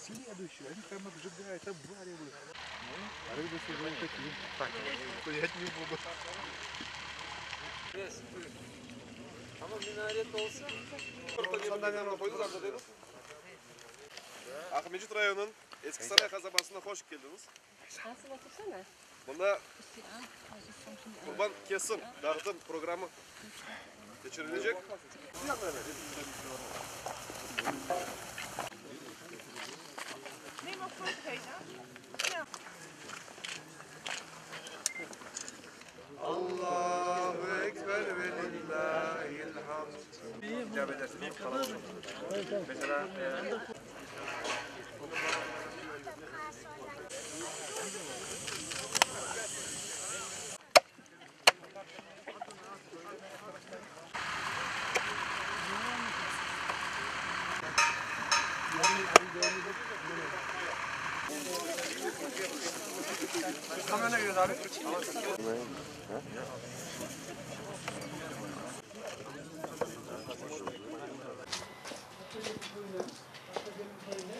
Следующую, они там обжигают, обваривают. Ну, а рыбы сезон такие. Так, стоять не буду. Aqmescit rayonınıñ Eski Saray qasabasına hoş keldiñiz. Mında qurban kesim, dağıtım programı keçirilecek. Allahu Ekber ve lillahil hamd.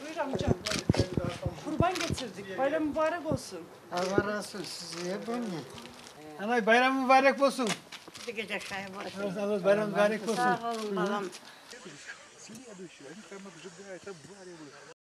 Buyur amca. Qurban getirdik. Bayram mübarek olsun. Allah razı olsun size. Bu ne? Anay bayram mübarek olsun. Gece Allah Allah bayram mübarek olsun. Sağ olun balam. Следующую, они там обжигают, обваривают.